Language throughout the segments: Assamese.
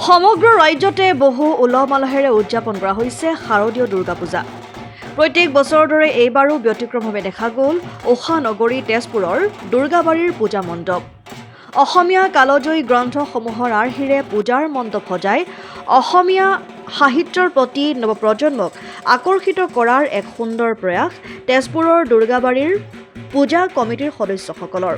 সমগ্ৰ ৰাজ্যতে বহু উলহ মালহেৰে উদযাপন কৰা হৈছে শাৰদীয় দুৰ্গা পূজা। প্ৰত্যেক বছৰৰ দৰে এইবাৰো ব্যতিক্ৰমভাৱে দেখা গ'ল ঊষা নগৰী তেজপুৰৰ দুৰ্গাবাৰীৰ পূজা মণ্ডপ। অসমীয়া কালজয়ী গ্ৰন্থসমূহৰ আৰ্হিৰে পূজাৰ মণ্ডপ সজাই অসমীয়া সাহিত্যৰ প্ৰতি নৱপ্ৰজন্মক আকৰ্ষিত কৰাৰ এক সুন্দৰ প্ৰয়াস তেজপুৰৰ দুৰ্গাবাৰীৰ পূজা কমিটিৰ সদস্যসকলৰ।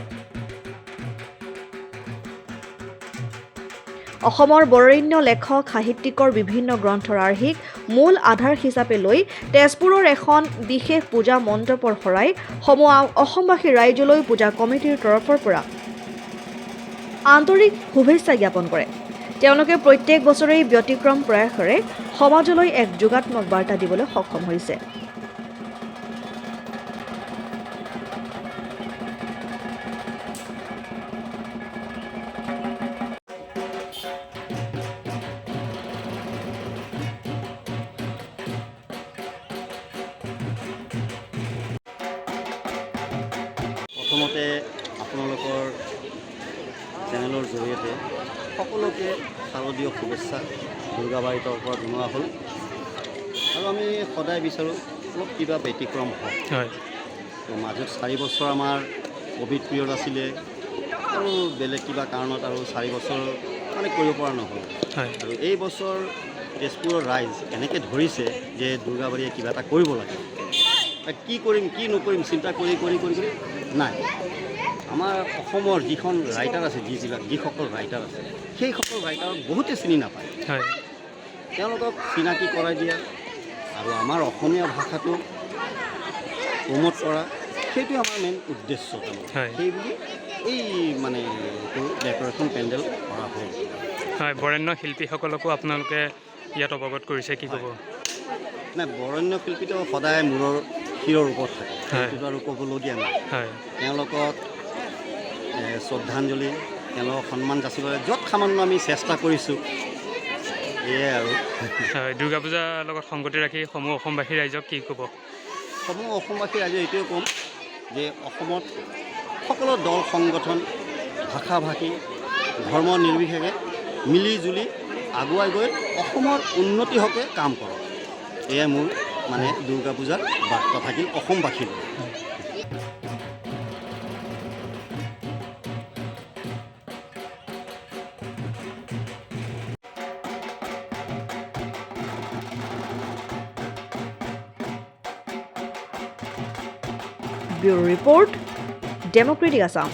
অসমৰ বৰেণ্য লেখক সাহিত্যিকৰ বিভিন্ন গ্ৰন্থৰ আৰ্হিক মূল আধাৰ হিচাপে লৈ তেজপুৰৰ এখন বিশেষ পূজা মণ্ডপৰ শৰাই সমূহ অসমবাসী ৰাইজলৈ পূজা কমিটিৰ তৰফৰ পৰা আন্তৰিক শুভেচ্ছা জ্ঞাপন কৰে। তেওঁলোকে প্ৰত্যেক বছৰেই ব্যতিক্ৰম প্ৰয়াসেৰে সমাজলৈ এক যোগাত্মক বাৰ্তা দিবলৈ সক্ষম হৈছে। প্ৰথমতে আপোনালোকৰ চেনেলৰ জৰিয়তে সকলোকে শাৰদীয় শুভেচ্ছা দুৰ্গাবাৰীৰ তৰফৰ পৰা জনোৱা হ'ল। আৰু আমি সদায় বিচাৰোঁ অলপ কিবা ব্যতিক্ৰম হওক। তো মাজত 4 বছৰ আমাৰ ক'ভিড পিৰিয়ড আছিলে আৰু বেলেগ কিবা কাৰণত আৰু 4 বছৰ মানে কৰিব পৰা নহ'ল। আৰু এই বছৰ তেজপুৰৰ ৰাইজ এনেকৈ ধৰিছে যে দুৰ্গাবাৰীয়ে কিবা এটা কৰিব লাগে। কি কৰিম, কি নকৰিম চিন্তা কৰি কৰি কৰি কৰি নাই, আমাৰ অসমৰ যিখন ৰাইটাৰ আছে, যিবিলাক যিসকল ৰাইটাৰ আছে, সেইসকল ৰাইটাৰক বহুতে চিনি নাপায়। তেওঁলোকক চিনাকি কৰাই দিয়া আৰু আমাৰ অসমীয়া ভাষাটো প্ৰম'ট কৰা, সেইটোৱে আমাৰ মেইন উদ্দেশ্য তাৰমানে। সেইবুলি এই মানে এইটো ডেক'ৰেশ্যন পেণ্ডেল কৰা হ'ল। হয়, বৰেণ্য শিল্পীসকলকো আপোনালোকে ইয়াত অৱগত কৰিছে, কি ক'ব? নাই, বৰেণ্য শিল্পীটো সদায় মূৰৰ শিৰৰ ওপৰত থাকে। সেইটোতো আৰু ক'বলগীয়া নাই। তেওঁলোকক শ্ৰদ্ধাঞ্জলি, তেওঁলোকক সন্মান যাচিবলৈ য'ত সামান্য আমি চেষ্টা কৰিছোঁ, এয়াই আৰু। হয়, দুৰ্গা পূজাৰ লগত সংগতি ৰাখি সমূহ অসমবাসী ৰাইজক কি ক'ব? সমূহ অসমবাসী ৰাইজে এইটোৱে ক'ম যে অসমত সকলো দল সংগঠন, ভাষা ভাষী, ধৰ্ম নিৰ্বিশেষে মিলি জুলি আগুৱাই গৈ অসমৰ উন্নতি হকে কাম কৰক। এয়াই মোৰ মানে দুৰ্গা পূজাৰ বাৰ্তা থাকিল অসমবাসীলৈ। Bureau report, Democratic Assam.